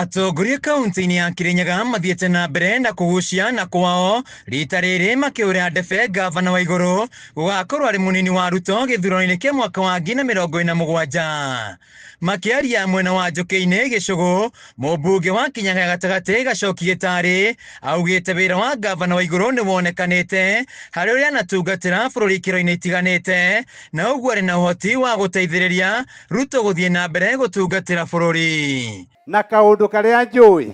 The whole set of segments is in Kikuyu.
Atongoria kaunti-inĩ ya Kirinyaga mathiĩte na mbere na kũgucia na kwao rita rĩrĩ makĩũrĩra ndebe ngavana wa igũrũ gũgakorwo arĩ mũnini wa Ruto gĩthurano-inĩ kĩa mwaka wa 2047. Makĩaria mwena wa Njũkĩ-inĩ Gĩcũgũ, mũmbunge wa Kinyaga ya gatagatĩ Gacoki Gĩtarĩ augĩte wĩra wa ngavana wa igũrũ nĩ wonekanĩte harĩ ũrĩa anatungatĩra bũrũri ikĩro-inĩ itiganĩte na ũguo arĩ na ũhoti wa gũteithĩrĩria Ruto gũthiĩ na mbere gũtungatĩra bũrũri. Na kaũndũ karĩa njũĩ,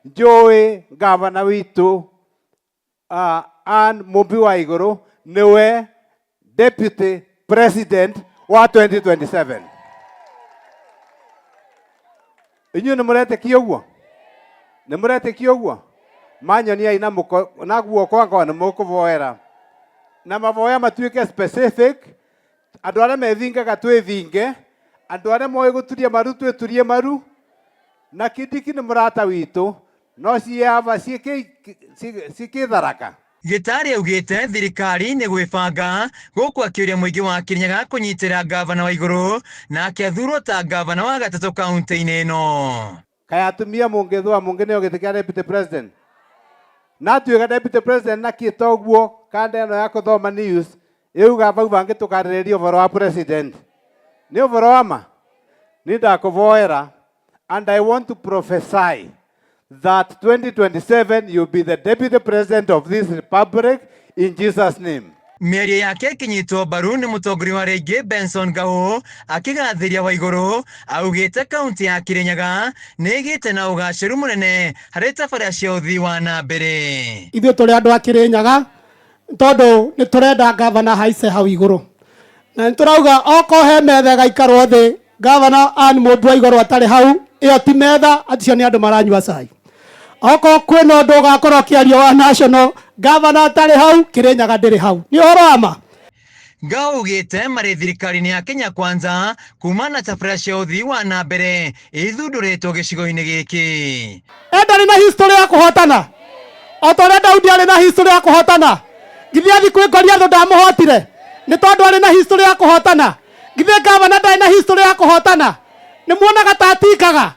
njũĩ ngavana witũ Ann Mũmbi wa Igũrũ nĩwe deputy president wa 2027. Inyuĩ nĩ mũretĩkia ũguo? Nĩ mũretĩkia ũguo? Manyoniai na mũko, na guoko angorwo nĩ mũkũvoera. Na mavoya matuĩke specific, andũ arĩa methingaga twĩthinge, andũ arĩa moĩ gũturia maru twĩturie maru, na Kindiki nĩ mũrata witũ, no ciĩhava ciĩkĩtharaka. Gĩtarĩ augĩte thirikari nĩ gwĩbanga gũkũ akĩũria mũingĩ wa Kirinyaga kũnyitĩra ngavana wa igũrũ nake athurwo ta ngavana wa gatatũ kaunti-inĩ ĩno. Kaĩ atumia mũngĩthũa mũngĩneo gĩtĩ kĩa deputy president? Na atuĩka deputy president na kĩ toguo kanda ĩno ya kũthoma news ĩuga vau vangĩ tũkarĩrĩria ũhoro wa president. Nĩ ũhoro wa ma? Niĩ ndakũvoera and I want to prophesy that 2027 you'll be the deputy president of this republic in Jesus name. Mĩario yake ĩkĩnyitwo mbaru nĩ mũtongoria wa rĩngĩ Benson Gaũ akĩgathĩria Waigũrũ augĩte kaunti ya Kirinyaga nĩ ĩgĩte na ũgacĩru mũnene harĩ tabarĩra cia ũthii wa na mbere. Ithuĩ tũrĩ andũ a Kirinyaga tondũ nĩ tũrenda ngavana haice hau igũrũ na nĩ tũrauga okorwo he metha ĩgaikarwo thĩ ngavana Ann Mũmbi wa Igũrũ atarĩ hau, ĩyo ti metha, acio nĩ andũ maranyua cai. Okorwo kwĩna ũndũ ũgakorwo ũkĩario wa national, ngavana atarĩ hau, Kĩrĩnyaga ndĩrĩ hau. Nĩ ũhoro wa ma? Ngao augĩte marĩ thirikari-inĩ ya Kenya Kwanza kuma na tabarĩra cia ũthii wa na mbere ithundũrĩtwo gĩcigo-inĩ gĩkĩ. Ndarĩ na history ya kũhotana o ta ũrĩa Daudi arĩ na history ya kũhotana. Githĩ athiĩ kwĩ Goliathũ ndamũhotire? Nĩ tondũ arĩ na history ya kũhotana. Githĩ ngavana ndarĩ na history ya kũhotana? Nĩ muonaga ta atingaga?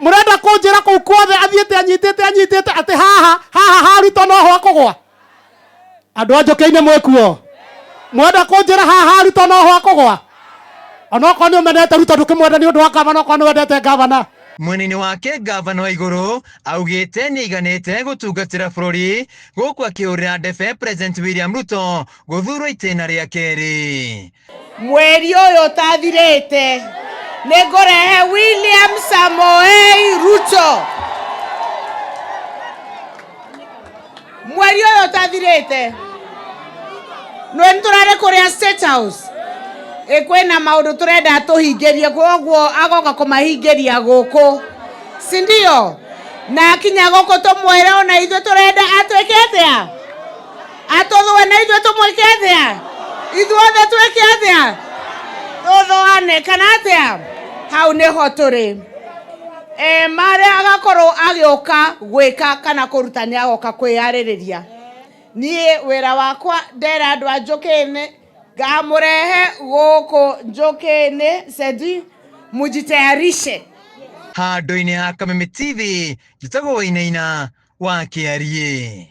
Mũrenda kũnjĩra kũu kuothe athiĩte anyitĩte anyitĩte atĩ haha haha ha Ruto noho akũgwa? Andũ a Njũkĩ-inĩ mwĩkuo? Mwenda kũnjĩra haha ha Ruto noho akũgwa? Onokorwo nĩ ũmenete Ruto ndũkĩmwenda nĩ ũndũ wa ngavana okorwo nĩ wendete ngavana. Mwena-inĩ wake ngavana wa igũrũ augĩte nĩaiganĩte gũtungatĩra bũrũri gũkũ akĩhũrĩra ndebe President William Ruto gũthurwo itĩna rĩa kerĩ. Mweri ũyũ ũtathirĩte nĩ ngũrehe William Samoei Ruto. Mweri ũyũ ũtathirĩte nĩ tũrarĩ kũrĩa State House ĩ kwĩna maũndũ tũrenda tũhingĩrie, koguo agoka kũmahingĩria gũkũ, si ndio? Na akinya gũkũ tũmwĩre ona ithuĩ tũrenda atwĩke atĩa? Atũthũe na ithuĩ tũmwĩke atĩa? Ithuothe twĩke atĩa? Tũthũane kana atĩa? Hau nĩho tũrĩ. Marĩa agakorwo agĩũka gwĩka kana kũruta nĩ agoka kwĩyarĩrĩria. Niĩ wĩra wakwa ndera andũ a Njũkĩ-inĩ, ngamũrehe gũkũ Njũkĩ-inĩ, Sedi, mujitayarishe. Handũ-inĩ ha Kameme TV, njĩtagwo Wainaina wa Kĩariĩ.